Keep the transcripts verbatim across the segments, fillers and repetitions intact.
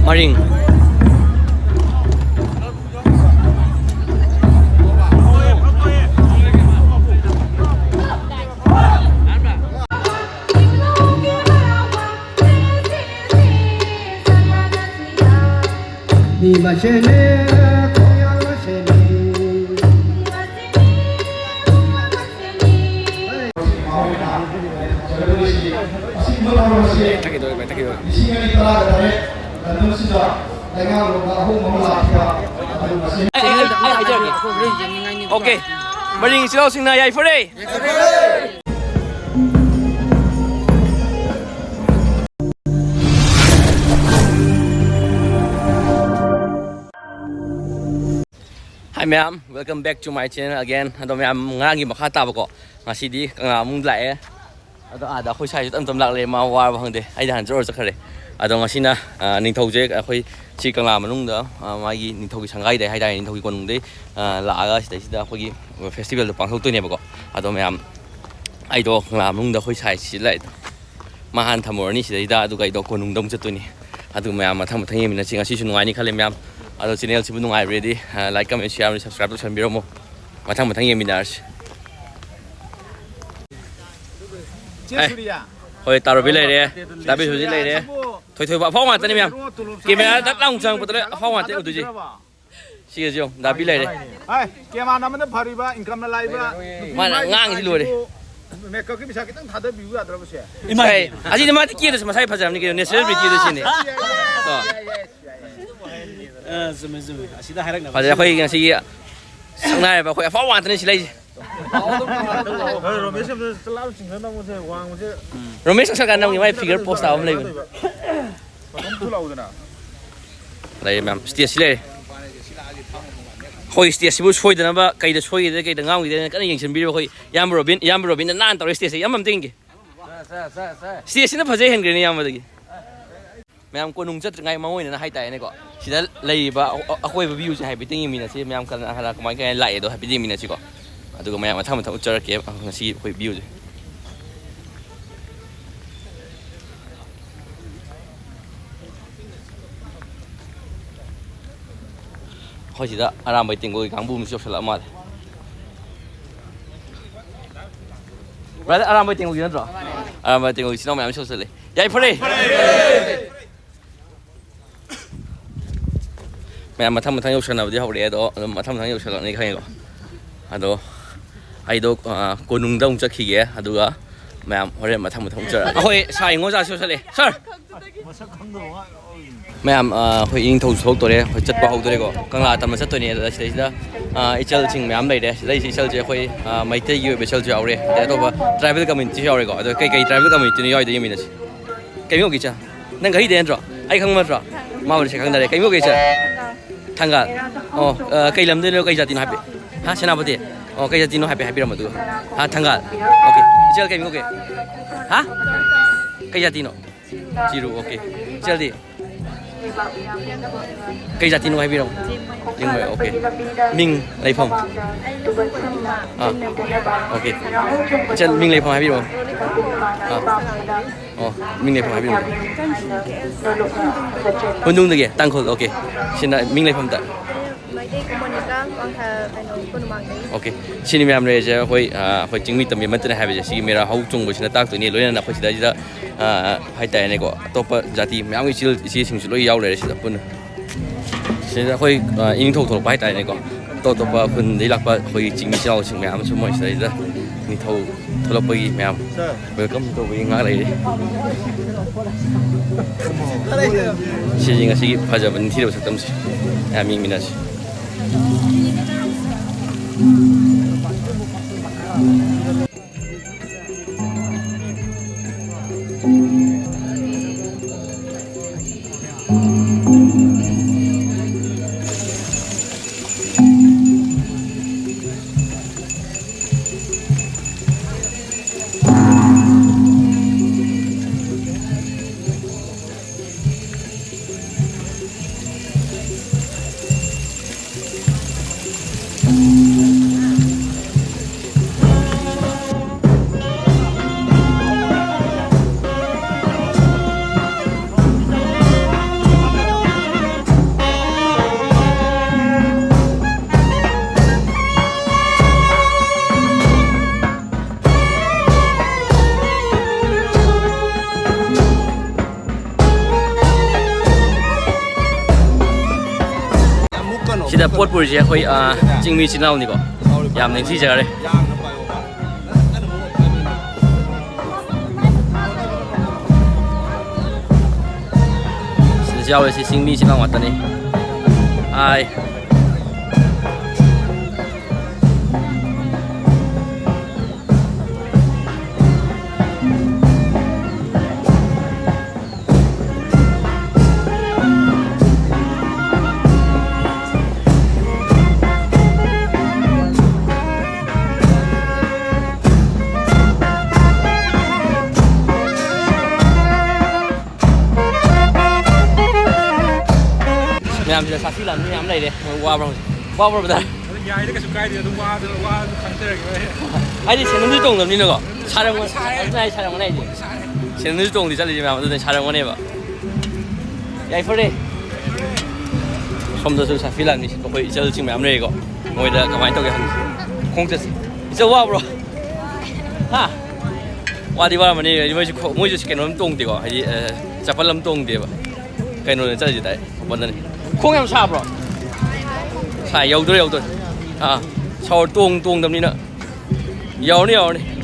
ꯃꯔꯤꯡ꯫ ꯃꯤ ꯃꯁꯦꯟꯅꯦ, ꯈꯣꯡꯌꯥ ꯃꯁꯦꯟꯅꯤ꯫ ꯊꯛꯈꯤꯗꯣꯔꯦ ꯚꯥꯏ, ꯊꯛꯈꯤꯗꯣꯔꯦ꯫ ꯑꯩ, ꯑꯩ, ꯑꯩ ꯍꯥꯏꯖꯔꯒꯦ꯫ ꯑꯣꯀꯦ, ꯃꯔꯤꯡ ꯏꯆꯤꯜ ꯏꯅꯥꯎꯁꯤꯡꯅ ꯌꯥꯏꯐꯔꯦ꯫ Hi ꯃꯌꯥꯝ, welcome back to my channel again. ꯑꯗꯣ ꯃꯌꯥꯝ, ꯉꯔꯥꯡꯒꯤ ꯃꯈꯥ ꯇꯥꯕꯀꯣ, ꯉꯁꯤꯗꯤ ꯀꯪꯂꯥ ꯑꯃꯨꯛ ꯂꯥꯛꯑꯦ꯫ ꯑꯗꯣ ꯑꯥꯗ ꯑꯩꯈꯣꯏ ꯁꯥꯏꯁꯨ ꯇꯞ ꯇꯞ ꯂꯥꯛꯂꯦ, ꯃꯥ ꯋꯥꯔꯕ ꯈꯪꯗꯦ, ꯑꯩꯗꯤ ꯍꯥꯟꯅ ꯖꯣꯔ ꯆꯠꯈ꯭ꯔꯦ꯫ ꯑꯗꯣ ꯉꯁꯤꯅ, ꯑ, ꯅꯤꯡꯊꯧꯁꯦ ꯑꯩꯈꯣꯏ ꯁꯤ ꯀꯪꯂꯥ ꯃꯅꯨꯡꯗ, ꯑ, ꯃꯥꯒꯤ ꯅꯤꯡꯊꯧꯒꯤ ꯁꯪꯒꯥꯏꯗꯩ ꯍꯥꯏꯇꯥꯔꯦ, ꯅꯤꯡꯊꯧꯒꯤ ꯀꯣꯅꯨꯡꯗꯩ, ꯑ, ꯂꯥꯛꯑꯒ ꯁꯤꯗꯩꯁꯤꯗ ꯑꯩꯈꯣꯏꯒꯤ ꯐꯦꯁꯇꯤꯚꯦꯜꯗꯣ ꯄꯥꯡꯊꯣꯛꯇꯣꯏꯅꯦꯕꯀꯣ꯫ ꯑꯗꯣ ꯃꯌꯥꯝ, ꯑꯩꯗꯣ ꯀꯪꯂꯥ ꯃꯅꯨꯡꯗ ꯑꯩꯈꯣꯏ ꯁꯥꯏꯁꯤ ꯂꯥꯛꯑꯦ꯫ ꯃꯥ ꯍꯥꯟꯅ ꯊꯝꯃꯨꯔꯅꯤ ꯁꯤꯗꯩꯗ, ꯑꯗꯨꯒ ꯑꯩꯗꯣ ꯀꯣꯅꯨꯡꯗ ꯑꯃꯨꯛ ꯆꯠꯇꯣꯏꯅꯤ꯫ ꯑꯗꯨ ꯃꯌꯥꯝ ꯃꯊꯪ ꯃꯊꯪ ꯌꯦꯡꯃꯤꯟꯅꯁꯤ꯫ ꯉꯁꯤꯁꯨ ꯅꯨꯡꯉꯥꯏꯅꯤ ꯈꯜꯂꯦ ꯃꯌꯥꯝ꯫ ꯑꯗꯣ ꯆꯦꯅꯦꯜꯁꯤꯕꯨ ꯅꯨꯡꯉꯥꯏꯕꯤꯔꯗꯤ, ꯑ, like, comment, share ꯑꯃꯗꯤ subscribe ꯇꯧꯁꯟꯕꯤꯔꯝꯃꯣ꯫ ꯃꯊꯪ ꯃꯊꯪ ꯌꯦꯡꯃꯤꯟꯅꯔꯁꯤ꯫ ꯆꯦ ꯑꯦ, ꯁꯨꯔꯤꯌꯥ꯫ ꯍꯣꯏ, ꯇꯥꯔꯣꯕꯤ ꯂꯩꯔꯦ, ꯗꯥ ꯕꯤꯁ꯭ꯋꯖꯤꯠ ꯂꯩꯔꯦ꯫ ꯁꯤꯕꯨ ꯊꯣꯏꯊꯣꯏꯕ ꯑꯐꯥꯎ ꯉꯥꯛꯇꯅꯤ ꯃꯌꯥꯝ꯫ ꯀꯦꯃꯦꯔꯥ ꯗꯛ ꯂꯥꯎ ꯆꯪꯉꯛꯄꯗ ꯂꯣꯏ ꯑꯐꯥꯎ ꯉꯥꯛꯇꯅꯤ ꯎꯗꯣꯏꯁꯦ꯫ ꯁꯤꯒꯁꯦ ꯌꯦꯡꯉꯨ, ꯗꯥ ꯕꯤ ꯂꯩꯔꯦ꯫ ꯍꯥꯏ, ꯀꯦꯃꯥ ꯅꯝꯕꯅ ꯐꯔꯤꯕ, ꯏꯟꯀꯝꯅ ꯂꯥꯛꯏꯕ, ꯅꯨꯄꯤ ꯃꯥꯅ ꯃꯥꯒꯤ ꯉꯥꯡꯉꯤꯁꯤ ꯂꯣꯏꯔꯦ꯫ ꯁꯥꯏꯠꯇꯨ ꯃꯦꯀꯞꯀꯤ ꯄꯩꯁꯥ ꯈꯤꯇꯪ ꯊꯥꯗꯕꯤꯌꯨ ꯌꯥꯗ꯭ꯔꯕꯁꯦ? ꯏꯃꯥꯏ, ꯑꯁꯤꯗꯤ ꯃꯥꯗꯤ ꯀꯦꯗ꯭ꯔꯁꯨ ꯃꯁꯥꯏ ꯐꯖꯕꯅꯤ ꯀꯩꯅꯣ, natural beauty ꯗꯨ ꯁꯤꯅꯤ꯫ ꯀꯣ꯫ ꯑ, ꯆꯨꯝꯃꯦ, ꯆꯨꯝꯃꯦ꯫ ꯑꯁꯤꯗ ꯍꯥꯏꯔꯛꯅꯕ꯫ ꯐꯖꯩ, ꯑꯩꯈꯣꯏ ꯉꯁꯤꯒꯤ ꯁꯛꯅꯥꯏꯔꯕ ꯑꯩꯈꯣꯏ ꯑꯐꯥꯎ ꯉꯥꯛꯇꯅꯤ ꯁꯤ ꯂꯩꯁꯦ꯫ ꯍꯣꯏ, ꯔꯣꯃꯦꯁ ꯑꯝꯇ ꯆꯠꯂꯥꯎ ꯆꯤꯡꯈꯠꯅꯕꯁꯦ ꯋꯥꯡꯕꯁꯦ꯫ ꯔꯣꯃꯦꯁ ꯁꯪꯁꯥꯔ ꯀꯥꯟꯅꯕꯒꯤ ꯃꯥꯏ figure post ꯇꯥꯕ ꯑꯃ ꯂꯩꯕꯅꯤ꯫ ꯃꯇꯣꯝ ꯊꯣꯛꯂꯛꯎꯗꯅ꯫ ꯂꯩꯔꯦ ꯃꯌꯥꯝ, stage ꯁꯤ ꯂꯩꯔꯦ꯫ ꯑꯩꯈꯣꯏ stage ꯁꯤꯕꯨ ꯁꯣꯏꯗꯅꯕ, ꯀꯩꯗ ꯁꯣꯏꯈꯤꯗꯦ, ꯀꯩꯗ ꯉꯥꯡꯈꯤꯗꯦꯅ ꯀꯟꯅ ꯌꯦꯡꯁꯤꯟꯕꯤꯔꯤꯕ ꯑꯩꯈꯣꯏ ꯏꯌꯥꯝꯕ ꯔꯣꯕꯤꯟ, ꯏꯌꯥꯝꯕ ꯔꯣꯕꯤꯟꯅ ꯅꯥꯟꯅ ꯇꯧꯔꯦ stage ꯁꯦ꯫ ꯏꯌꯥꯝꯕ ꯑꯝꯇ ꯌꯦꯡꯒꯦ꯫ Stage ꯁꯤꯅ ꯐꯖꯩ ꯍꯦꯟꯈ꯭ꯔꯦꯅꯦ ꯏꯌꯥꯝꯕꯗꯒꯤ꯫ ꯃꯌꯥꯝ ꯀꯣꯅꯨꯡ ꯆꯠꯇ꯭ꯔꯤꯉꯩ ꯃꯃꯥꯡ ꯑꯣꯏꯅ ꯍꯥꯏꯇꯥꯔꯦꯅꯦꯀꯣ, ꯁꯤꯗ ꯂꯩꯔꯤꯕ ꯑ-, ꯑ-, ꯑꯀꯣꯏꯕ view ꯁꯦ ꯍꯥꯏꯐꯦꯠꯇꯪ ꯌꯦꯡꯃꯤꯟꯅꯁꯤ꯫ ꯃꯌꯥꯝ ꯀꯅꯥ ꯀꯅꯥ ꯀꯃꯥꯏ ꯀꯃꯥꯏꯅ ꯂꯥꯛꯑꯦꯗꯣ ꯍꯥꯏꯐꯦꯠ ꯌꯦꯡꯃꯤꯟꯅꯁꯤꯀꯣ꯫ ꯑꯗꯨꯒ ꯃꯌꯥꯝ ꯃꯊꯪ ꯃꯊꯪ ꯎꯠꯆꯔꯛꯀꯦ ꯉꯁꯤꯒꯤ ꯑꯩꯈꯣꯏ view ꯁꯦ꯫ ꯑꯩꯈꯣꯏ ꯁꯤꯗ ꯑꯔꯥꯝꯕꯥꯏ ꯇꯦꯡꯒꯣꯜꯒꯤ ꯀꯥꯡꯕꯨ ꯑꯃꯁꯨ ꯌꯧꯁꯜꯂꯛꯑ ꯃꯥꯜꯂꯦ꯫ ꯕ꯭ꯔꯗꯔ, ꯑꯔꯥꯝꯕꯥꯏ ꯇꯦꯡꯒꯣꯜꯒꯤ ꯅꯠꯇ꯭ꯔꯣ? ꯑꯔꯥꯝꯕꯥꯏ ꯇꯦꯡꯒꯣꯜꯒꯤ ꯏꯆꯤꯟ ꯏꯅꯥꯎ ꯃꯌꯥꯝ ꯑꯃꯁꯨ ꯌꯧꯁꯜꯂꯛꯑꯦ꯫ ꯌꯥꯏꯐꯔꯦ! ꯃꯌꯥꯝ ꯃꯊꯪ ꯃꯊꯪ ꯌꯧꯁꯟꯅꯕꯗꯤ ꯍꯧꯔꯛꯑꯦ, ꯑꯗꯣ ꯑꯗꯨꯝ ꯃꯊꯪ ꯃꯊꯪ ꯌꯧꯁꯜꯂꯛꯅꯤ ꯈꯪꯉꯦꯀꯣ꯫ ꯑꯗꯣ ꯑꯩꯗꯣ, ꯑ, ꯀꯣꯅꯨꯡꯗ ꯑꯃꯨꯛ ꯆꯠꯈꯤꯒꯦ, ꯑꯗꯨꯒ ꯃꯌꯥꯝ ꯍꯣꯔꯦꯟ ꯃꯊꯪ ꯃꯊꯪ ꯑꯃꯨꯛ ꯆꯠꯂꯛꯑꯒꯦ꯫ ꯑꯩꯈꯣꯏ ꯁꯥꯏ ꯉꯣꯖꯥꯁꯨ ꯌꯧꯁꯜꯂꯛꯑꯦ꯫ ꯁꯥꯔ! ꯃꯁꯛ ꯈꯪꯗꯕ ꯉꯥꯛ ꯌꯥꯎꯔꯤꯅꯦ꯫ ꯃꯌꯥꯝ, ꯑ, ꯑꯩꯈꯣꯏ ꯏꯅꯤꯡꯊꯧꯁꯨ ꯊꯣꯛꯂꯛꯇꯣꯔꯦ, ꯑꯩꯈꯣꯏ ꯆꯠꯄ ꯍꯧꯗꯣꯔꯦꯀꯣ꯫ ꯀꯪꯂꯥ ꯇꯝꯕ ꯆꯠꯇꯣꯏꯅꯦ꯫ ꯑꯗ ꯁꯤꯗꯩꯁꯤꯗ, ꯑ, ꯏꯆꯜꯁꯤꯡ ꯃꯌꯥꯝ ꯂꯩꯔꯦ꯫ ꯁꯤꯗꯩꯁꯤ ꯏꯆꯜꯁꯦ ꯑꯩꯈꯣꯏ, ꯑ, ꯃꯩꯇꯩꯒꯤ ꯑꯣꯏꯕ ꯏꯆꯜꯁꯨ ꯌꯥꯎꯔꯦ, ꯑꯗꯩ ꯑꯇꯣꯞꯄ ꯇ꯭ꯔꯥꯏꯕꯦꯜ ꯀꯝꯃ꯭ꯌꯨꯅꯤꯇꯤꯁꯨ ꯌꯥꯎꯔꯦꯀꯣ꯫ ꯑꯗꯣ ꯀꯩ ꯀꯩ ꯇ꯭ꯔꯥꯏꯕꯦꯜ ꯀꯝꯃ꯭ꯌꯨꯅꯤꯇꯤꯅꯣ ꯌꯥꯎꯔꯤꯗꯣ ꯌꯦꯡꯃꯤꯟꯅꯁꯤ꯫ ꯀꯩ ꯃꯤꯡ ꯀꯧꯒꯦ ꯏꯆꯜ? ꯅꯪ ꯘꯔꯤꯗꯩ ꯅꯠꯇ꯭ꯔꯣ? ꯑꯩ ꯈꯪꯕ ꯅꯠꯇ꯭ꯔꯣ? ꯃꯥꯕꯨꯗꯤ ꯁꯛ ꯈꯪꯗꯔꯦ꯫ ꯀꯩ ꯃꯤꯡ ꯀꯧꯒꯦ ꯏꯆꯜ? ꯊꯪꯒꯥꯜ꯫ ꯑꯣ, ꯑ, ꯀꯩ ꯂꯝꯗꯩꯅꯣ, ꯀꯩ ꯖꯥꯇꯤꯅꯣ ꯍꯥꯏꯐꯦꯠ? ꯍꯥ, ꯁꯦꯅꯥꯄꯇꯤ? ꯑꯣ, ꯀꯩ ꯖꯥꯇꯤꯅꯣ ꯍꯥꯏꯐꯦꯠ ꯍꯥꯏꯕꯤꯔꯝꯃꯣ ꯑꯗꯨꯒ꯫ ꯍꯥ, ꯊꯪꯒꯥꯜ꯫ ꯑꯣꯀꯦ꯫ ꯏꯆꯜ ꯀꯩ ꯃꯤꯡ ꯀꯧꯒꯦ? ꯍꯥ? ꯀꯩ ꯖꯥꯇꯤꯅꯣ? ꯆꯤꯔꯨ, ꯑꯣꯀꯦ꯫ ꯏꯆꯜꯗꯤ? ꯀꯩ ꯖꯥꯇꯤꯅꯣ ꯍꯥꯏꯕꯤꯔꯝꯃꯣ꯫ ꯂꯤꯡꯃꯩ, ꯑꯣꯀꯦ꯫ ꯃꯤꯡ, ꯂꯩꯐꯝ? ꯑꯥ, ꯑꯣꯀꯦ꯫ ꯏꯆꯜ, ꯃꯤꯡ, ꯂꯩꯐꯝ ꯍꯥꯏꯕꯤꯔꯛꯑꯣ꯫ ꯑꯥ꯫ ꯑꯣ, ꯃꯤꯡ ꯂꯩꯐꯝ ꯍꯥꯏꯕꯤꯔꯛꯑꯣ꯫ ꯍꯨꯟꯗꯨꯡꯗꯒꯤ, ꯇꯥꯡꯈꯨꯜ, ꯑꯣꯀꯦ꯫ ꯁꯤꯅ ꯃꯤꯡ ꯂꯩꯐꯝꯗ꯫ ꯃꯩꯇꯩ ꯀꯣꯃꯣꯅꯤꯀꯥ ꯋꯥꯡꯈꯩ, ꯀꯩꯅꯣ, ꯀꯣꯅꯨꯡꯃꯥꯡꯗꯒꯤ꯫ ꯑꯣꯀꯦ꯫ ꯁꯤꯅꯤ ꯃꯌꯥꯝ ꯂꯩꯔꯤꯁꯦ ꯑꯩꯈꯣꯏ, ꯑ, ꯑꯩꯈꯣꯏ ꯆꯤꯡꯃꯤ ꯇꯝꯕꯤ ꯑꯃꯠꯇꯅꯦ ꯍꯥꯏꯕꯁꯦ ꯁꯤꯒꯤ ꯃꯦꯔꯥ ꯍꯧ ꯆꯣꯡꯕꯁꯤꯅ ꯇꯥꯛꯇꯣꯏꯅꯤ꯫ ꯂꯣꯏꯅꯅ ꯑꯩꯈꯣꯏ ꯁꯤꯗꯩꯁꯤꯗ, ꯑ, ꯍꯥꯏꯇꯥꯔꯦꯅꯦꯀꯣ, ꯑꯇꯣꯞꯄ ꯖꯥꯇꯤ ꯃꯌꯥꯝꯒꯤ ꯏꯆꯤꯜ ꯏꯆꯦꯁꯤꯡꯁꯨ ꯂꯣꯏ ꯌꯥꯎ ꯂꯩꯔꯦ ꯁꯤꯗ ꯄꯨꯟꯅ꯫ ꯁꯤꯗ ꯑꯩꯈꯣꯏ, ꯑ, ꯏꯅꯤꯡꯊꯧ ꯊꯣꯛꯂꯛꯄ ꯍꯥꯏꯇꯥꯔꯦꯅꯦꯀꯣ꯫ ꯑꯇꯣꯞ ꯑꯇꯣꯞꯄ ꯈꯨꯟꯗꯒꯤ ꯂꯥꯛꯄ ꯑꯩꯈꯣꯏꯒꯤ ꯆꯤꯡꯃꯤ ꯏꯆꯤꯜ ꯏꯅꯥꯎꯁꯤꯡ ꯃꯌꯥꯝ ꯑꯃꯁꯨ ꯃꯣꯏ ꯁꯤꯗꯩꯗ ꯅꯤꯡꯊꯧ ꯊꯣꯛꯂꯛꯄꯒꯤ ꯃꯌꯥꯝ ꯋꯦꯜꯀꯝ ꯇꯧꯕꯒꯤ ꯉꯥꯏꯍꯥꯛ ꯂꯩꯔꯤ꯫ ꯁꯤꯁꯦ ꯉꯁꯤꯒꯤ ꯐꯖꯕ ꯅꯤꯡꯊꯤꯔꯕ ꯁꯛꯇꯝꯁꯦ ꯃꯌꯥꯝ ꯌꯦꯡꯃꯤꯟꯅꯁꯤ꯫ ꯁꯤꯗ ꯄꯣꯠ ꯄꯨꯔꯤꯁꯦ ꯑꯩꯈꯣꯏ, ꯑ, ꯆꯤꯡꯃꯤ ꯏꯆꯤꯟ ꯏꯅꯥꯎꯅꯤꯀꯣ꯫ ꯌꯥꯝ ꯅꯤꯡꯊꯤꯖꯔꯦ꯫ ꯁꯤꯗꯁꯨ ꯌꯥꯎꯔꯤꯁꯤ ꯆꯤꯡꯃꯤ ꯏꯆꯤꯟ ꯏꯅꯥꯎ ꯉꯥꯛꯇꯅꯤ꯫ ꯍꯥꯏ꯫ ꯃꯌꯥꯝꯁꯤꯗ ꯁꯥꯐꯤ ꯂꯥꯟꯃꯤ ꯃꯌꯥꯝ ꯂꯩꯔꯦ꯫ ꯃꯣꯏ ꯋꯥꯕ꯭ꯔꯥ ꯍꯧꯖꯤꯛ? ꯋꯥꯕ꯭ꯔꯥ, ꯕ꯭ꯔꯗꯔ? ꯑꯗꯨ ꯌꯥꯏꯗ, ꯀꯩꯁꯨ ꯀꯥꯏꯗꯦ꯫ ꯑꯗꯨꯝ ꯋꯥꯗꯅ, ꯋꯥꯗꯅ ꯈꯪꯖꯔꯒꯦ꯫ ꯍꯥꯏꯗꯤ ꯁꯦꯟꯗꯜꯁꯨ ꯇꯣꯡꯗꯕꯅꯤꯅꯀꯣ꯫ ꯁꯥꯔꯝꯒꯅꯤ꯫ ꯁꯥꯔꯦ꯫ ꯑꯗꯨꯅ ꯑꯩ ꯁꯥꯔꯝꯒꯅꯤ ꯍꯥꯏꯗꯤ꯫ ꯁꯥꯔꯦ꯫ ꯁꯦꯟꯗꯜꯁꯨ ꯇꯣꯡꯗꯤ ꯆꯠꯂꯤꯁꯦ ꯃꯌꯥꯝ, ꯑꯗꯨꯅ ꯁꯥꯔꯝꯒꯅꯦꯕ꯫ ꯌꯥꯏꯐꯔꯦ꯫ ꯁꯣꯝꯗꯁꯨ ꯁꯥꯐꯤ ꯂꯥꯟꯃꯤ ꯁꯤꯠꯄ ꯑꯩꯈꯣꯏ ꯏꯆꯜꯁꯤꯡ ꯃꯌꯥꯝ ꯂꯩꯔꯤꯀꯣ꯫ ꯃꯣꯏꯗ ꯀꯃꯥꯏꯅ ꯇꯧꯒꯦ ꯍꯪꯁꯤ꯫ ꯈꯣꯡ ꯆꯠꯁꯤ꯫ ꯏꯆꯜ, ꯋꯥꯕ꯭ꯔꯣ? ꯍꯥ? ꯋꯥꯗꯤ ꯋꯥꯔꯝꯃꯅꯤ꯫ ꯃꯣꯏꯁꯨ ꯈꯣ-, ꯃꯣꯏꯁꯨ ꯀꯩꯅꯣꯝ ꯇꯣꯡꯗꯦꯀꯣ꯫ ꯍꯥꯏꯗꯤ, ꯑ, ꯆꯄꯜ ꯑꯃ ꯇꯣꯡꯗꯦꯕ꯫ ꯀꯩꯅꯣꯗ ꯆꯠꯂꯤꯁꯦ ꯗꯥꯏꯔꯦꯛ꯫ ꯈꯣꯡ ꯌꯥꯝ ꯁꯥꯕ꯭ꯔꯣ? ꯁꯥꯏ, ꯌꯧꯗꯣꯔꯦ, ꯌꯧꯗꯣꯔꯦ꯫ ꯑꯥ, ꯁꯥꯎꯔ ꯇꯣꯡ-, ꯇꯣꯡꯗꯕꯅꯤꯅ꯫ ꯌꯧꯔꯅꯤ, ꯌꯧꯔꯅꯤ꯫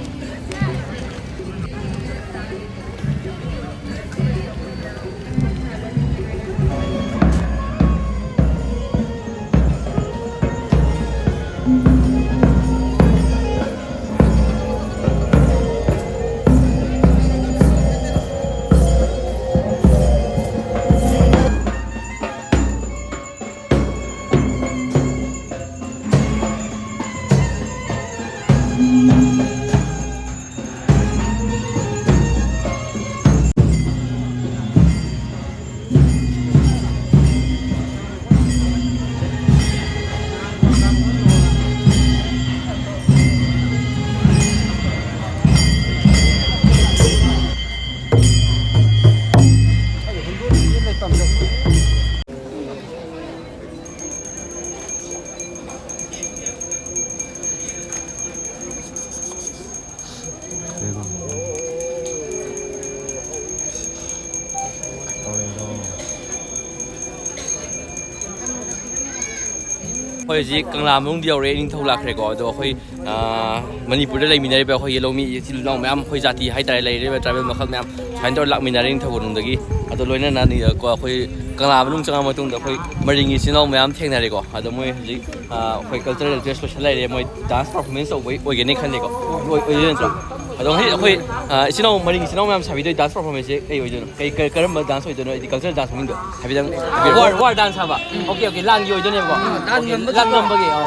ꯑꯩꯈꯣꯏ ꯍꯧꯖꯤꯛ ꯀꯪꯂꯥ ꯃꯅꯨꯡꯗ ꯌꯧꯔꯦ, ꯏꯅꯤꯡꯊꯧ ꯂꯥꯛꯈ꯭ꯔꯦꯀꯣ꯫ ꯑꯗꯣ ꯑꯩꯈꯣꯏ, ꯑꯥ, ꯃꯅꯤꯄꯨꯔꯗ ꯂꯩꯃꯤꯟꯅꯔꯤꯕ ꯑꯩꯈꯣꯏ ꯌꯦꯂꯧꯃꯤ ꯏꯆꯤꯜ ꯏꯅꯥꯎ ꯃꯌꯥꯝ, ꯑꯩꯈꯣꯏ ꯖꯥꯇꯤ ꯍꯥꯏꯇꯥꯔꯦ, ꯂꯩꯔꯤꯕ ꯇ꯭ꯔꯥꯏꯕꯦꯜ ꯃꯈꯜ ꯃꯌꯥꯝ ꯁꯨꯃꯥꯏꯅ ꯇꯧꯔ ꯂꯥꯛꯃꯤꯟꯅꯔꯦ ꯏꯅꯤꯡꯊꯧ ꯀꯣꯅꯨꯡꯗꯒꯤ꯫ ꯑꯗꯣ ꯂꯣꯏꯅꯅ ꯅꯤ-, ꯀꯣ, ꯑꯩꯈꯣꯏ ꯀꯪꯂꯥ ꯃꯅꯨꯡ ꯆꯪꯉ ꯃꯇꯨꯡꯗ ꯑꯩꯈꯣꯏ ꯃꯔꯤꯡꯒꯤ ꯏꯆꯤꯜ ꯏꯅꯥꯎ ꯃꯌꯥꯝ ꯊꯦꯡꯅꯔꯦꯀꯣ꯫ ꯑꯗꯣ ꯃꯣꯏ ꯍꯧꯖꯤꯛ, ꯑꯥ, ꯑꯩꯈꯣꯏ ꯀꯜꯆꯔꯦꯜ ꯗ꯭ꯔꯦꯁ ꯂꯣꯏꯁꯤꯜ ꯂꯩꯔꯦ꯫ ꯃꯣꯏ ꯗꯥꯟꯁ ꯄꯔꯐꯣꯔꯃꯦꯟꯁ ꯇꯧꯕꯩ ꯑꯣꯏꯒꯅꯤ ꯈꯜꯂꯦꯀꯣ꯫ ꯑꯣꯏ-, ꯑꯣꯏꯗꯣꯏ ꯅꯠꯇ꯭ꯔꯣ? ꯑꯗꯣ ꯍꯧꯖꯤꯛ ꯑꯩꯈꯣꯏ, ꯑꯥ, ꯏꯆꯤꯜ ꯏꯅꯥꯎ ꯃꯔꯤꯡ ꯏꯆꯤꯜ ꯏꯅꯥꯎ ꯃꯌꯥꯝ ꯁꯥꯕꯤꯗꯣꯏ ꯗꯥꯟꯁ ꯄꯔꯐꯣꯔꯃꯦꯟꯁꯁꯦ ꯀꯩ ꯑꯣꯏꯗꯣꯏꯅꯣ? ꯀꯩ, ꯀ-, ꯀꯔꯝꯕ ꯗꯥꯟꯁ ꯑꯣꯏꯗꯣꯏꯅꯣ? ꯍꯥꯏꯗꯤ ꯀꯜꯆꯔꯦꯜ ꯗꯥꯟꯁ ꯃꯃꯤꯡꯗꯣ ꯍꯥꯏꯐꯦꯠꯇꯪ ꯍꯥꯏꯕꯤꯔꯛꯑꯣ꯫ ꯋꯥꯔ, ꯋꯥꯔ ꯗꯥꯟꯁ ꯍꯥꯏꯕ? ꯎꯝ, okay, okay, ꯂꯥꯟꯒꯤ ꯑꯣꯏꯗꯣꯏꯅꯦꯕꯀꯣ? ꯑꯥ, ꯂꯥꯟ ꯉꯝꯕꯗꯣ꯫ ꯂꯥꯟ ꯉꯝꯕꯒꯤ, ꯑꯣ꯫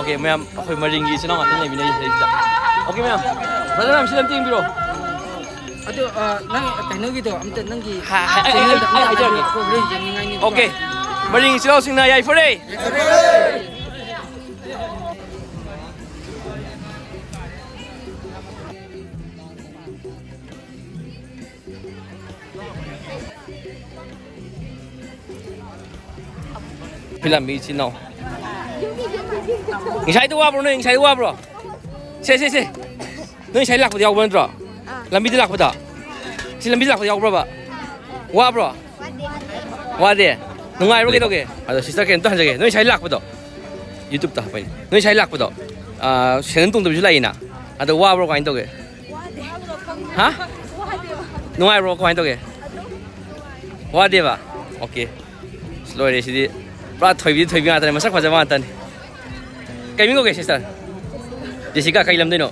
Okay, ꯃꯌꯥꯝ, ꯑꯩꯈꯣꯏ ꯃꯔꯤꯡꯒꯤ ꯏꯆꯤꯜ ꯏꯅꯥꯎ ꯉꯥꯛꯇ ꯂꯩꯃꯤꯟꯅꯩ ꯁꯤꯗꯩꯁꯤꯗ꯫ Okay, ꯃꯌꯥꯝ, brother ꯃꯌꯥꯝ, ꯁꯤꯗ ꯑꯝꯇ ꯌꯦꯡꯕꯤꯔꯣ꯫ ꯑꯗꯨ, ꯑ, ꯅꯪ ꯀꯩꯅꯣꯒꯤꯗꯣ ꯑꯝꯇ ꯅꯪꯒꯤ ꯍꯥ, ꯍꯥ, ꯑꯩ, ꯑꯩ, channel ꯗ ꯑꯩ, ꯑꯩ ꯑꯝꯇ ꯍꯥꯏꯖꯔꯛꯀꯦ꯫ ꯍꯥꯏꯕꯤꯔꯛꯑꯣ, ꯑꯩꯈꯣꯏ ꯍꯣꯔꯦꯟ ꯌꯦꯡꯅꯤꯡꯉꯥꯏꯅꯦꯕꯀꯣ꯫ Okay, ꯃꯔꯤꯡ ꯏꯆꯤꯜ ꯏꯅꯥꯎꯁꯤꯡꯅ ꯌꯥꯏꯐꯔꯦ꯫ ꯐꯤꯂꯝ ꯏꯆꯤꯟ ꯏꯅꯥꯎ꯫ ꯉꯁꯥꯏꯗꯣ ꯋꯥꯕ꯭ꯔꯣ ꯅꯣꯏ? ꯉꯁꯥꯏꯗꯣ ꯋꯥꯕ꯭ꯔꯣ? ꯁꯦ, ꯁꯦ, ꯁꯦ꯫ ꯅꯣꯏ ꯉꯁꯥꯏ ꯂꯥꯛꯄꯗ ꯌꯥꯎꯕ ꯅꯠꯇ꯭ꯔꯣ? ꯑꯥ꯫ ꯂꯝꯕꯤꯗ ꯂꯥꯛꯄꯗ? ꯁꯤ ꯂꯝꯕꯤꯗ ꯂꯥꯛꯄꯗ ꯌꯥꯎꯕ꯭ꯔꯕ? ꯋꯥꯕ꯭ꯔꯣ? ꯋꯥꯗꯦ꯫ ꯋꯥꯗꯦ? ꯅꯨꯡꯉꯥꯏꯕ꯭ꯔꯣ? ꯀꯩꯗꯧꯒꯦ? ꯑꯗꯣ sister ꯀꯩꯅꯣꯝꯇ ꯍꯪꯖꯒꯦ꯫ ꯅꯣꯏ ꯉꯁꯥꯏ ꯂꯥꯛꯄꯗꯣ? YouTube ꯇ ꯍꯥꯞꯄꯛꯏꯅꯦ꯫ ꯅꯣꯏ ꯉꯁꯥꯏ ꯂꯥꯛꯄꯗꯣ, ꯑꯥ, ꯁꯦꯟꯗꯟ ꯇꯣꯡꯗꯕꯤꯁꯨ ꯂꯥꯛꯏꯅ? ꯑꯗꯣ ꯋꯥꯕ꯭ꯔꯣ? ꯀꯃꯥꯏꯅ ꯇꯧꯒꯦ? ꯍꯥ? ꯅꯨꯡꯉꯥꯏꯕ꯭ꯔꯣ? ꯀꯃꯥꯏꯅ ꯇꯧꯒꯦ? ꯋꯥꯗꯦꯕ? Okay꯫ ꯑꯁ, ꯂꯣꯏꯔꯦ ꯁꯤꯗꯤ꯫ ꯄꯨꯔꯥ ꯊꯣꯏꯕꯤ ꯊꯣꯏꯕꯤ ꯉꯥꯛꯇꯅꯦ꯫ ꯃꯁꯛ ꯐꯖꯕ ꯉꯥꯛꯇꯅꯦ꯫ ꯀꯩ ꯃꯤꯡ ꯀꯧꯒꯦ sister? ꯖꯦꯁꯤꯀꯥ꯫ ꯀꯩ ꯂꯝꯗꯩꯅꯣ?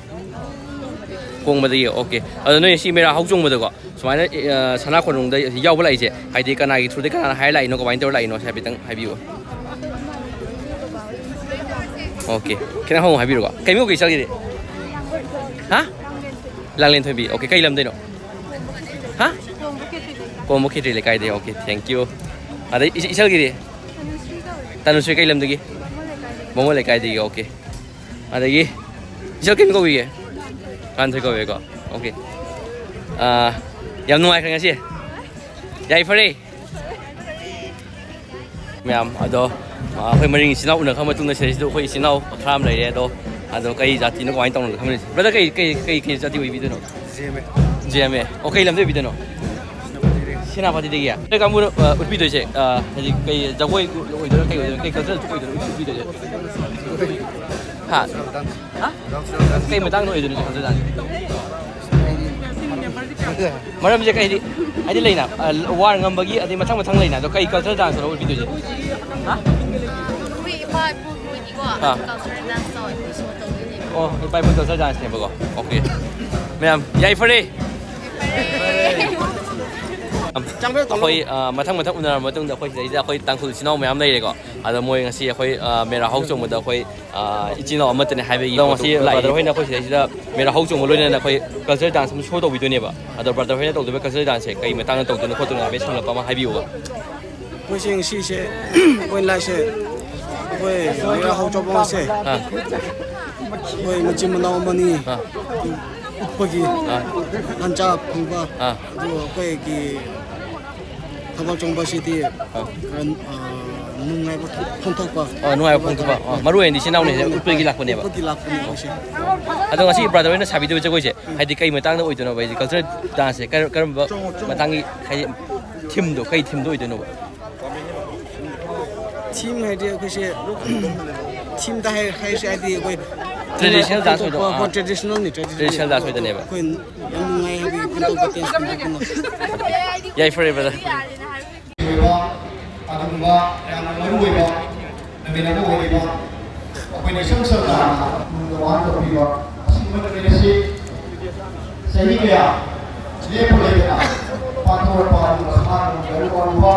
ꯀꯣꯡꯕꯗꯒꯤ꯫ Okay꯫ ꯑꯗꯣ ꯅꯣꯏ ꯁꯤ ꯃꯦꯔꯥ ꯍꯧ ꯆꯣꯡꯕꯗꯀꯣ, ꯁꯨꯃꯥꯏꯅ, ꯑ, ꯁꯅꯥ ꯀꯣꯅꯨꯡꯗ ꯌꯥꯎꯕ ꯂꯥꯛꯏꯁꯦ, ꯍꯥꯏꯗꯤ ꯀꯅꯥꯒꯤ through ꯗꯩ, ꯀꯅꯥꯅ ꯍꯥꯏꯔ ꯂꯥꯛꯏꯅꯣ, ꯀꯃꯥꯏꯅ ꯇꯧꯔ ꯂꯥꯛꯏꯅꯣ ꯁꯤ ꯍꯥꯏꯐꯦꯠꯇꯪ ꯍꯥꯏꯕꯤꯌꯨ꯫ Okay꯫ ꯈꯤꯇꯪ ꯍꯧꯅ ꯍꯥꯏꯕꯤꯔꯣꯀꯣ꯫ ꯀꯩ ꯃꯤꯡ ꯀꯧꯒꯦ ꯏꯆꯜꯒꯤꯗꯤ? ꯍꯥ? ꯂꯥꯡꯂꯦꯟ ꯊꯣꯏꯕꯤ꯫ Okay꯫ ꯀꯩ ꯂꯝꯗꯩꯅꯣ? ꯍꯥ? ꯀꯣꯡꯕ ꯈꯦꯇ꯭ꯔꯤ ꯂꯩꯀꯥꯏꯗꯩ꯫ Okay, thank you꯫ ꯑꯗꯩ ꯏꯆ-, ꯏꯆꯜꯒꯤꯗꯤ? ꯇꯅꯨꯁ꯭ꯔꯤ ꯀꯩ ꯂꯝꯗꯒꯤ? ꯕꯥꯃꯣꯟ ꯂꯩꯀꯥꯏꯗꯒꯤ꯫ Okay꯫ ꯑꯗꯒꯤ ꯏꯆꯜ ꯀꯩ ꯃꯤꯡ ꯀꯧꯕꯤꯒꯦ? ꯀꯥꯟꯊꯣꯏ ꯀꯧꯋꯦꯀꯣ꯫ Okay꯫ ꯑꯥ, ꯌꯥꯝ ꯅꯨꯡꯉꯥꯏꯈ꯭ꯔꯦ ꯉꯁꯤ꯫ ꯌꯥꯏꯐꯔꯦ꯫ ꯃꯌꯥꯝ ꯑꯗꯣ, ꯑ, ꯑꯩꯈꯣꯏ ꯃꯔꯤꯡ ꯏꯆꯤꯟ ꯏꯅꯥꯎ ꯎꯅꯈ꯭ꯔ ꯃꯇꯨꯡꯗ ꯁꯤꯗꯩꯁꯤꯗ ꯑꯩꯈꯣꯏ ꯏꯆꯤꯟ ꯏꯅꯥꯎ ꯈꯔ ꯑꯃ ꯂꯩꯔꯦ꯫ ꯑꯗꯣ, ꯑꯗꯣ ꯀꯩ ꯖꯥꯇꯤꯅꯣ, ꯀꯃꯥꯏꯅ ꯇꯧꯅꯣ ꯈꯪꯗꯦ꯫ Brother, ꯀꯩ, ꯀꯩ, ꯀꯩ, ꯀꯩ ꯖꯥꯇꯤ ꯑꯣꯏꯕꯤꯗꯣꯏꯅꯣ? J M A. J M A. ꯑꯣ, ꯀꯩ ꯂꯝꯗꯩ ꯑꯣꯏꯕꯤꯗꯣꯏꯅꯣ? ꯁꯦꯅꯥꯄꯇꯤ ꯔꯦꯟꯖ꯫ ꯁꯦꯅꯥꯄꯇꯤꯗꯒꯤ ꯅꯣꯏ ꯀꯥꯡꯕꯨꯅ, ꯑ, ꯎꯠꯄꯤꯗꯣꯏꯁꯦ, ꯑ, ꯍꯥꯏꯗꯤ ꯀꯩ ꯖꯒꯣꯏ ꯑꯣꯏꯗꯣꯏꯅꯣ, ꯀꯩ ꯑꯣꯏꯗꯣꯏꯅꯣ, ꯀꯩ cultural ꯑꯣꯏꯗꯣꯏꯅꯣ ꯎꯠꯄꯤꯗꯣꯏꯁꯦ? ꯍꯥ? ꯍꯥ? ꯀꯩ ꯃꯇꯥꯡꯗ ꯑꯣꯏꯗꯣꯏꯅꯣ cultural dance? ꯃꯔꯝꯁꯦ ꯀꯩ ꯍꯥꯏꯗꯤ, ꯍꯥꯏꯗꯤ ꯂꯩꯅ, ꯑ, ꯋꯥꯔ ꯉꯝꯕꯒꯤ, ꯑꯗꯩ ꯃꯊꯪ ꯃꯊꯪ ꯂꯩꯅ, ꯑꯗꯣ ꯀꯩ cultural dance ꯅꯣ ꯎꯠꯄꯤꯗꯣꯏꯁꯦ? ꯍꯥ? ꯑꯩꯈꯣꯏ ꯏꯄꯥ ꯏꯄꯨꯒꯤ ꯑꯣꯏꯅꯤꯀꯣ, ꯑꯥ꯫ Cultural dance ꯇꯧꯋꯦ, ꯑꯩꯈꯣꯏ show ꯇꯧꯗꯣꯏꯅꯦꯕ꯫ ꯑꯣ, ꯏꯄꯥ ꯏꯄꯨ cultural dance ꯅꯦꯕꯀꯣ꯫ Okay꯫ ꯃꯌꯥꯝ ꯌꯥꯏꯐꯔꯦ꯫ ꯑꯩꯈꯣꯏ, ꯑ, ꯃꯊꯪ ꯃꯊꯪ ꯎꯅꯔꯕ ꯃꯇꯨꯡꯗ ꯑꯩꯈꯣꯏ ꯁꯤꯗꯩꯁꯤꯗ ꯑꯩꯈꯣꯏ ꯇꯥꯡꯈꯨꯜ ꯏꯆꯤꯟ ꯏꯅꯥꯎ ꯃꯌꯥꯝ ꯂꯩꯔꯦꯀꯣ꯫ ꯑꯗꯣ ꯃꯣꯏ ꯉꯁꯤ ꯑꯩꯈꯣꯏ, ꯑ, ꯃꯦꯔꯥ ꯍꯧ ꯆꯣꯡꯕꯗ ꯑꯩꯈꯣꯏ, ꯑ, ꯏꯆꯤꯟ ꯏꯅꯥꯎ ꯑꯃꯠꯇꯅꯦ ꯍꯥꯏꯕꯒꯤ ꯑꯗꯣ ꯉꯁꯤ ꯄꯣꯠꯇꯨ ꯂꯥꯛꯏ꯫ Brother ꯍꯣꯏꯅ ꯑꯩꯈꯣꯏ ꯁꯤꯗꯩꯁꯤꯗ ꯃꯦꯔꯥ ꯍꯧ ꯆꯣꯡꯕ ꯂꯣꯏꯅꯅ ꯑꯩꯈꯣꯏ cultural dance ꯑꯃ show ꯇꯧꯕꯤꯗꯣꯏꯅꯦꯕ꯫ ꯑꯗꯣ brother ꯍꯣꯏꯅ ꯇꯧꯗꯣꯏꯕ cultural dance ꯁꯦ ꯀꯩ ꯃꯇꯥꯡꯗ ꯇꯧꯗꯣꯏꯅꯣ ꯈꯣꯠꯇꯣꯏꯅꯣ ꯍꯥꯏꯕꯒꯤ ꯁꯝꯂꯞꯄ ꯑꯃ ꯍꯥꯏꯕꯤꯌꯨꯕ꯫ ꯑꯩꯈꯣꯏꯁꯦ ꯉꯁꯤꯁꯦ ꯑꯩꯈꯣꯏ ꯂꯥꯏꯁꯦ ꯑꯩꯈꯣꯏ ꯃꯦꯔꯥ ꯍꯧ ꯆꯣꯡꯕꯁꯦ ꯑꯥ꯫ ꯑꯩꯈꯣꯏ ꯃꯆꯤꯟ ꯃꯅꯥꯎ ꯑꯃꯅꯤ ꯑꯥ꯫ ꯎꯠꯄꯒꯤ ꯑꯥ꯫ ꯇꯥꯟꯖꯥ ꯐꯪꯕ ꯑꯥ꯫ ꯑꯗꯨꯒ ꯑꯩꯈꯣꯏꯒꯤ ꯊꯥꯕꯜ ꯆꯣꯡꯕꯁꯤꯗꯤ ꯑꯥ꯫ ꯈꯔ, ꯑꯥ, ꯅꯨꯡꯉꯥꯏꯕ ꯐꯣꯡꯗꯣꯛꯄ꯫ ꯑꯥ, ꯅꯨꯡꯉꯥꯏꯕ ꯐꯣꯡꯗꯣꯛꯄ꯫ ꯑꯥ, ꯃꯔꯨ ꯑꯣꯏꯅ ꯏꯆꯤꯟ ꯏꯅꯥꯎꯅ ꯍꯦꯟꯅ ꯎꯠꯄꯒꯤ ꯂꯥꯛꯄꯅꯦꯕ꯫ ꯎꯠꯄꯒꯤ ꯂꯥꯛꯄꯅꯦ ꯑꯩꯈꯣꯏꯁꯦ꯫ ꯑꯗꯣ ꯉꯁꯤ brother ꯍꯣꯏꯅ ꯁꯥꯕꯤꯗꯣꯏꯕ ꯖꯒꯣꯏꯁꯦ ꯍꯥꯏꯗꯤ ꯀꯩ ꯃꯇꯥꯡꯗ ꯑꯣꯏꯗꯣꯏꯅꯣꯕ? ꯍꯥꯏꯗꯤ cultural dance ꯁꯦ ꯀꯔ-, ꯀꯔꯝꯕ ꯃꯇꯥꯡꯒꯤ ꯍꯥꯏꯗꯤ theme ꯗꯣ, ꯀꯩ theme ꯗꯣ ꯑꯣꯏꯗꯣꯏꯅꯣꯕ? Theme ꯍꯥꯏꯗꯤ ꯑꯩꯈꯣꯏꯁꯦ theme ꯗ ꯍꯥꯏ-, ꯍꯥꯏꯔꯤꯁꯦ ꯍꯥꯏꯗꯤ ꯑꯩꯈꯣꯏ Traditional dance ꯑꯣꯏꯗꯣꯏ-, ꯍꯣꯏ, ꯑꯥ꯫ Traditional ꯅꯤ, traditional Traditional dance ꯗ ꯑꯣꯏꯗꯣꯏꯅꯦꯕ꯫ ꯑꯩꯈꯣꯏ ꯌꯥꯝ ꯅꯨꯡꯉꯥꯏ ꯍꯥꯏꯕꯒꯤ ꯐꯣꯡꯗꯣꯛꯄ dance ꯀꯨꯝꯕ ꯀꯨꯝꯕ꯫ ꯌꯥꯏꯐꯔꯦ brother꯫ ꯑꯣꯏꯕ, ꯑꯗꯨꯒꯨꯝꯕ ꯌꯥꯝꯅ ꯃꯔꯨ ꯑꯣꯏꯕ ꯅꯨꯃꯤꯠ ꯑꯃ ꯑꯣꯏꯔꯤꯕ ꯑꯩꯈꯣꯏꯅ ꯏꯁꯝ ꯁꯝꯅ ꯍꯥꯏꯔꯕꯗ ꯇꯧꯕꯤꯕ ꯑꯁꯤꯒꯨꯝꯕ ꯅꯨꯃꯤꯠ ꯑꯁꯤ ꯆꯍꯤ ꯀꯌꯥ ꯂꯦꯞꯄ ꯂꯩꯇꯅ ꯄꯥꯡꯊꯣꯔꯛꯄ ꯑꯗꯨꯒ ꯁꯃꯥꯖ ꯑꯃꯒꯤ ꯑꯔꯨꯕ ꯑꯔꯨꯕ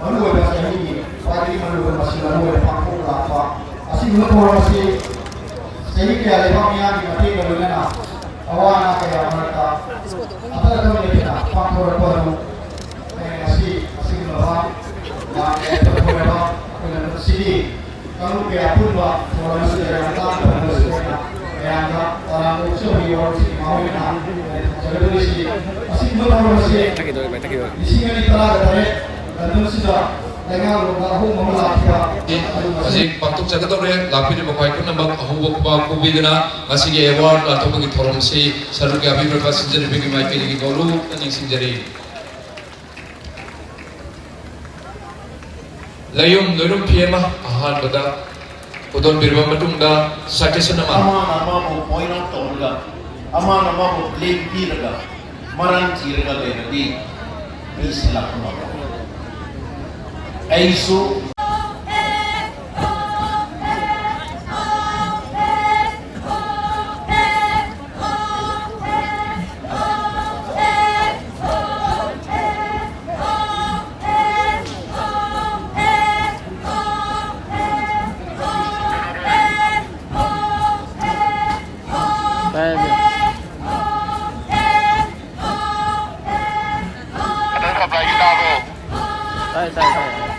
ꯃꯔꯨꯑꯣꯏꯕ ꯆꯍꯤꯒꯤ ꯈ꯭ꯋꯥꯏꯗꯒꯤ ꯃꯔꯨꯑꯣꯏꯕ ꯃꯁꯤꯡ ꯑꯃ ꯑꯣꯏꯅ ꯄꯥꯡꯊꯣꯛꯄ ꯂꯥꯛꯄ ꯑꯁꯤꯒꯨꯝꯕ ꯊꯧꯔꯝ ꯑꯁꯤ ꯆꯍꯤ ꯀꯌꯥ ꯂꯩꯕꯥꯛ ꯃꯤꯌꯥꯝꯒꯤ ꯃꯇꯦꯡꯒ ꯂꯣꯏꯅꯅ ꯑꯋꯥ ꯑꯅꯥ ꯀꯌꯥ ꯃꯔꯛꯇ ꯑꯊꯔ ꯊꯧꯔꯝ ꯂꯩꯇꯅ ꯄꯥꯡꯊꯣꯔꯛꯄ ꯑꯗꯨ ꯑꯩ ꯉꯁꯤ ꯑꯁꯤꯒꯨꯝꯂꯕ ꯌꯥꯝꯅ ꯌꯥꯏꯐ ꯑꯣꯏꯔꯕ ꯑꯩꯈꯣꯏ ꯂꯝꯗꯝꯁꯤꯒꯤ ꯀꯥꯡꯂꯨꯞ ꯀꯌꯥ ꯄꯨꯟꯕ ꯊꯧꯔꯝ ꯑꯁꯤꯗ ꯌꯥꯝꯅ ꯇꯥꯡꯅ ꯐꯪꯕꯁꯨ ꯑꯣꯏꯅ ꯃꯌꯥꯝꯗ ꯇꯔꯥꯝꯅ ꯑꯣꯛꯆꯕꯒꯤ ꯋꯥꯔꯣꯜꯁꯤꯡ ꯃꯍꯥꯎ ꯑꯣꯏꯅ ꯊꯝꯖꯒꯗꯧꯔꯤꯁꯤ꯫ ꯑꯁꯤꯒꯨꯝꯕ ꯊꯧꯔꯝ ꯑꯁꯤ ꯂꯤꯁꯤꯡ ꯑꯅꯤ ꯇꯔꯥꯒ ꯇꯔꯦꯠ ꯂꯝꯗꯝꯁꯤꯗ ꯂꯩꯉꯥꯛꯂꯣꯟꯗ ꯑꯍꯣꯡꯕ ꯑꯃ ꯂꯥꯛꯈꯤꯕ ꯑꯗꯨꯒ ꯍꯧꯖꯤꯛ ꯄꯥꯡꯊꯣꯛꯆꯒꯗꯧꯔꯦ꯫ ꯂꯥꯛꯄꯤꯔꯤꯕ ꯈ꯭ꯋꯥꯏ ꯄꯨꯝꯅꯃꯛ ꯑꯍꯧꯕ ꯈꯨꯕꯥꯛ ꯈꯨꯕꯤꯗꯨꯅ ꯉꯁꯤꯒꯤ award ꯂꯥꯎꯊꯣꯛꯄꯒꯤ ꯊꯧꯔꯝꯁꯤ ꯁꯔꯨꯛ ꯌꯥꯕꯤꯔꯕ ꯁꯤꯟꯖꯔꯤꯕꯒꯤ ꯃꯥꯏꯀꯩꯗꯒꯤ ꯅꯣꯂꯨꯛꯅ ꯅꯤꯡꯁꯤꯡꯖꯔꯤ꯫ ꯂꯩꯌꯨꯝ ꯂꯣꯏꯔꯨꯝ ꯐꯤ ꯑꯃ ꯑꯍꯥꯟꯕꯗ ꯈꯨꯗꯣꯜꯕꯤꯔꯕ ꯃꯇꯨꯡꯗ, ꯁꯥꯇ꯭ꯔꯁꯤꯡ ꯑꯃ ꯑꯃꯅ ꯑꯃꯕꯨ point out ꯇꯧꯔꯒ, ꯑꯃꯅ ꯑꯃꯕꯨ blame ꯄꯤꯔꯒ, ꯃꯔꯝ ꯊꯤꯔꯒ ꯂꯩꯔꯗꯤ ꯃꯤ ꯁꯤꯜꯂꯛꯄ ꯉꯝꯃꯣꯏ꯫ ꯑꯩꯁꯨ ꯇꯥꯏ, ꯇꯥꯏ, ꯇꯥꯏ꯫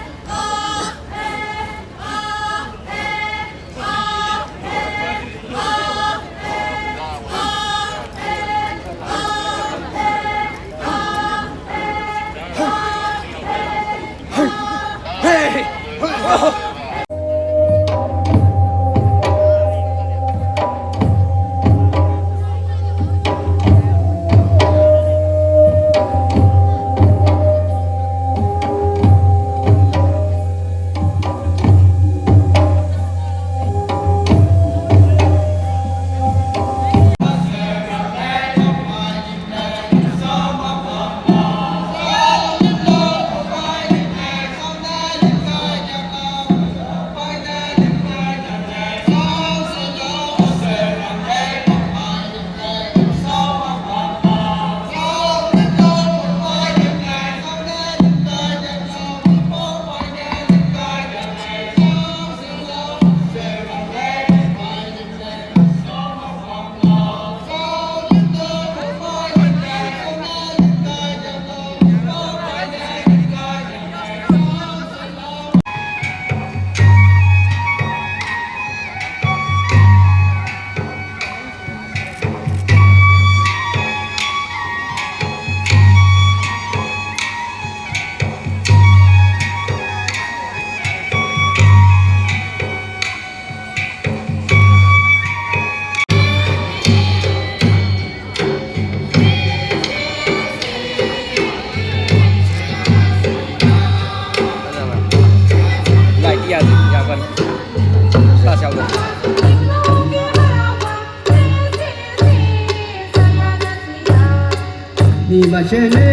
ꯃꯁꯦꯜꯅꯤ,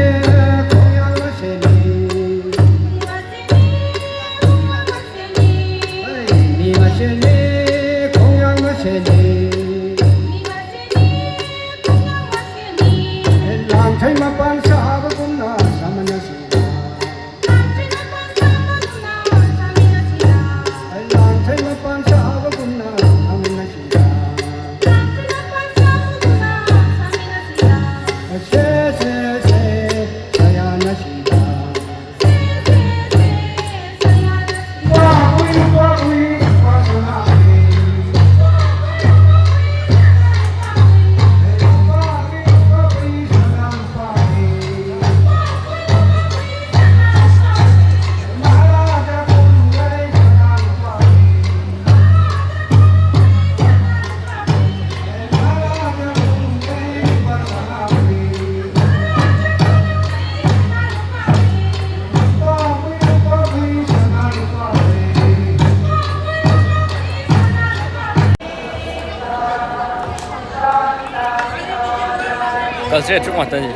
ꯈꯣꯡꯌꯥꯜ ꯃꯁꯦꯜꯅꯤ꯫ ꯍꯩ, ꯃꯤ ꯃꯁꯦꯜꯅꯤ, ꯈꯣꯡꯌꯥꯜ ꯃꯁꯦꯜꯅꯤ꯫ ꯂꯥꯡꯊꯩ ꯃꯄꯥꯟ ꯁꯥꯕꯒꯨꯝꯅ ꯁꯥꯃꯤꯟꯅꯁꯤꯗ꯫ ꯂꯥꯡꯊꯩ ꯃꯄꯥꯟ ꯁꯥꯕꯒꯨꯝꯅ ꯁꯥꯃꯤꯟꯅꯁꯤꯗ꯫ ꯁꯦ, ꯁꯦ, ꯁꯦ, ꯁꯌꯥꯅꯁꯤꯗ꯫ ꯀꯜꯆꯔꯦꯜ ꯇ꯭ꯔꯨꯞ ꯉꯥꯛꯇꯅꯤ꯫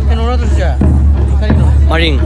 ꯀꯩꯅꯣ ꯅꯠꯇ꯭ꯔꯣ ꯁꯤꯁꯦ? ꯀꯔꯤꯅꯣ? ꯃꯔꯤꯡ꯫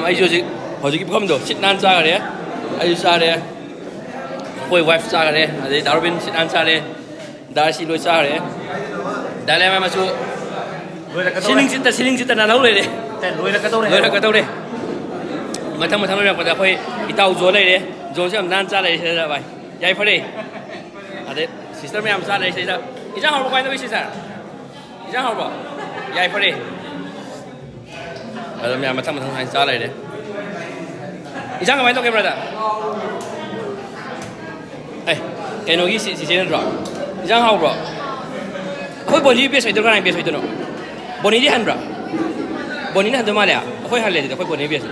ꯑꯩꯁꯨ ꯍꯧꯖꯤꯛ, ꯍꯧꯖꯤꯛꯀꯤ ꯄꯨꯈꯝꯗꯣ ꯁꯤꯠ ꯅꯥꯟ ꯆꯥꯈꯔꯦ꯫ ꯑꯩꯁꯨ ꯆꯥꯔꯦ, ꯑꯩꯈꯣꯏ ꯋꯥꯏꯐ ꯆꯥꯈꯔꯦ, ꯑꯗꯩ ꯗꯥ ꯔꯣꯕꯤꯟ ꯁꯤꯠ ꯅꯥꯟ ꯆꯥꯔꯦ, ꯗꯥ ꯔꯤꯁꯤ ꯂꯣꯏ ꯆꯥꯈꯔꯦ꯫ ꯗꯥ ꯂꯦꯃ ꯑꯃꯁꯨ ꯂꯣꯏꯔꯛꯀꯗꯧꯔꯦ꯫ ꯁꯤꯂꯤꯡ ꯁꯤꯠꯇ, ꯁꯤꯂꯤꯡ ꯁꯤꯠꯇ ꯅꯥꯟꯍꯧ ꯂꯩꯔꯦ꯫ ꯅꯠꯇꯦ, ꯂꯣꯏꯔꯛꯀꯗꯧꯔꯦ ꯍꯥꯏꯕ꯫ ꯂꯣꯏꯔꯛꯀꯗꯧꯔꯦ꯫ ꯃꯊꯪ ꯃꯊꯪ ꯂꯣꯏꯔꯛꯄꯗ ꯑꯩꯈꯣꯏ ꯏꯇꯥꯎ ꯖꯣꯟ ꯂꯩꯔꯦ꯫ ꯖꯣꯟꯁꯨ ꯌꯥꯝ ꯅꯥꯟ ꯆꯥ ꯂꯩꯔꯦ ꯁꯤꯗ ꯚꯥꯏ꯫ ꯌꯥꯏꯐꯔꯦ꯫ ꯑꯗꯩ ꯁꯤꯁꯇꯔ ꯃꯌꯥꯝ ꯆꯥ ꯂꯩꯔꯦ ꯁꯤꯗ꯫ ꯏꯟꯖꯥꯡ ꯍꯥꯎꯕ꯭ꯔꯣ ꯀꯃꯥꯏꯅ ꯇꯧꯏ ꯁꯤꯁꯇꯔ? ꯏꯟꯖꯥꯡ ꯍꯥꯎꯕ꯭ꯔꯣ? ꯌꯥꯏꯐꯔꯦ꯫ ꯑꯗꯣ ꯃꯌꯥꯝ ꯃꯊꯪ ꯃꯊꯪ ꯍꯥꯏꯅ ꯆꯥ ꯂꯩꯔꯦ꯫ ꯏꯟꯖꯥꯡ ꯀꯃꯥꯏꯅ ꯇꯧꯒꯦ, ꯕ꯭ꯔꯗꯔ? ꯑꯦ, ꯀꯩꯅꯣꯒꯤ ꯁꯤ-, ꯁꯤꯁꯦ ꯅꯠꯇ꯭ꯔꯣ? ꯏꯟꯖꯥꯡ ꯍꯥꯎꯕ꯭ꯔꯣ? ꯑꯩꯈꯣꯏ ꯕꯣꯅꯤ ꯕꯦꯁ ꯑꯣꯏꯗꯣꯏꯔꯣ, ꯀꯅꯥꯒꯤ ꯕꯦꯁ ꯑꯣꯏꯗꯣꯏꯅꯣ? ꯕꯣꯅꯤꯗꯤ ꯍꯟꯕ꯭ꯔꯥ? ꯕꯣꯅꯤꯅ ꯍꯟꯗꯣꯏ ꯃꯥꯜꯂꯦ꯫ ꯑꯩꯈꯣꯏ ꯍꯜꯂꯦ ꯑꯗꯨꯗꯤ, ꯑꯩꯈꯣꯏ ꯕꯣꯅꯤ ꯕꯦꯁ꯫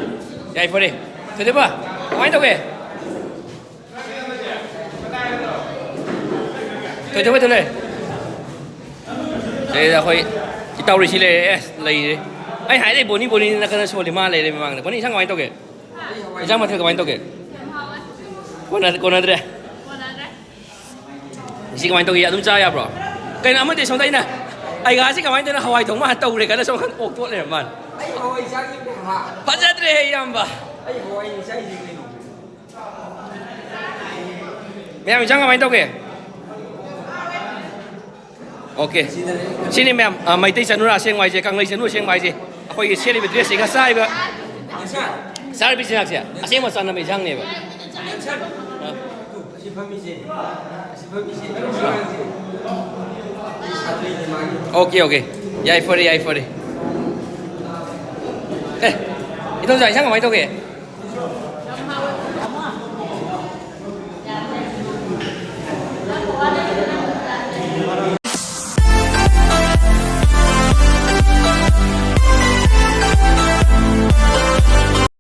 ꯌꯥꯏꯐꯔꯦ꯫ ꯊꯣꯏꯗꯣꯏꯕ, ꯀꯃꯥꯏꯅ ꯇꯧꯒꯦ? ꯊꯣꯏꯗꯣꯏꯕ, ꯊꯣꯏꯗꯣꯏ꯫ ꯁꯤꯗꯩꯗ ꯑꯩꯈꯣꯏ ꯏꯇꯥꯎ ꯔꯤꯁꯤ ꯂꯩꯔꯦ, ꯑꯦꯁ, ꯂꯩꯔꯦ꯫ ꯑꯩ ꯍꯥꯏꯗꯤ ꯕꯣꯅꯤ, ꯕꯣꯅꯤꯅ ꯀꯟꯅ ꯁꯣꯜꯂꯤ, ꯃꯥ ꯂꯩꯔꯦ ꯃꯃꯥꯡꯗ꯫ ꯕꯣꯅꯤ, ꯏꯟꯁꯥꯡ ꯀꯃꯥꯏꯅ ꯇꯧꯒꯦ? ꯏꯟꯁꯥꯡ ꯃꯊꯦꯜ ꯀꯃꯥꯏꯅ ꯇꯧꯒꯦ? ꯀꯣꯟꯅ-, ꯀꯣꯟꯅꯗ꯭ꯔꯦ? ꯁꯤ ꯀꯃꯥꯏꯅ ꯇꯧꯒꯦ? ꯑꯗꯨꯝ ꯆꯥ ꯌꯥꯕ꯭ꯔꯣ? ꯀꯩꯅꯣ, ꯑꯃꯗꯤ ꯁꯣꯝꯗ ꯑꯩꯅ, ꯑꯩ ꯉꯥꯁꯤ ꯀꯃꯥꯏꯅ ꯇꯧꯔꯤꯅꯣ? ꯍꯋꯥꯏ ꯊꯣꯡꯕ ꯍꯥꯟꯅ ꯇꯧꯔꯦ ꯈꯜꯂ ꯁꯣꯝ ꯅꯥꯀꯟ ꯑꯣꯛ ꯇꯣꯠ ꯂꯩꯔꯝꯕ ꯃꯥꯅꯤ꯫ ꯑꯩ ꯍꯋꯥꯏ ꯆꯥꯈꯤꯕꯅꯦ ꯍꯥ꯫ ꯐꯖꯗ꯭ꯔꯦꯍꯦ, ꯏꯌꯥꯝꯕ꯫ ꯑꯩ ꯍꯋꯥꯏꯅꯤ ꯆꯥꯏꯁꯦ ꯀꯩꯅꯣ꯫ ꯃꯌꯥꯝ, ꯏꯟꯁꯥꯡ ꯀꯃꯥꯏꯅ ꯇꯧꯒꯦ? ꯑꯣꯀꯦ꯫ ꯁꯤꯅꯤ ꯃꯌꯥꯝ, ꯑ, ꯃꯩꯇꯩ ꯆꯅꯨꯔꯥ ꯑꯁꯦꯡꯕ ꯍꯥꯏꯁꯦ, ꯀꯪꯂꯩ ꯆꯅꯨ ꯑꯁꯦꯡꯕ ꯍꯥꯏꯁꯦ, ꯑꯩꯈꯣꯏꯒꯤ ꯁꯦꯠꯂꯤꯕ ꯗ꯭ꯔꯦꯁꯁꯤꯒ ꯆꯥꯔꯤꯕ꯫ ꯆꯥꯔꯤꯕ ꯆꯤꯟꯖꯥꯛꯁꯦ ꯑꯁꯦꯡꯕ ꯆꯥꯅꯕ ꯏꯟꯁꯥꯡꯅꯦꯕ꯫ ꯑꯁꯤ ꯐꯝꯃꯤꯁꯦ, ꯑꯁꯤ ꯐꯝꯃꯤꯁꯦ, ꯑꯁꯤ ꯐꯝꯃꯤꯁꯦ꯫ Okay, okay. ꯌꯥꯏꯐꯔꯦ, ꯌꯥꯏꯐꯔꯦ꯫ ꯑꯦ, ꯏꯗꯣꯝꯆꯥ, ꯏꯟꯁꯥꯡ ꯀꯃꯥꯏꯅ ꯇꯧꯒꯦ?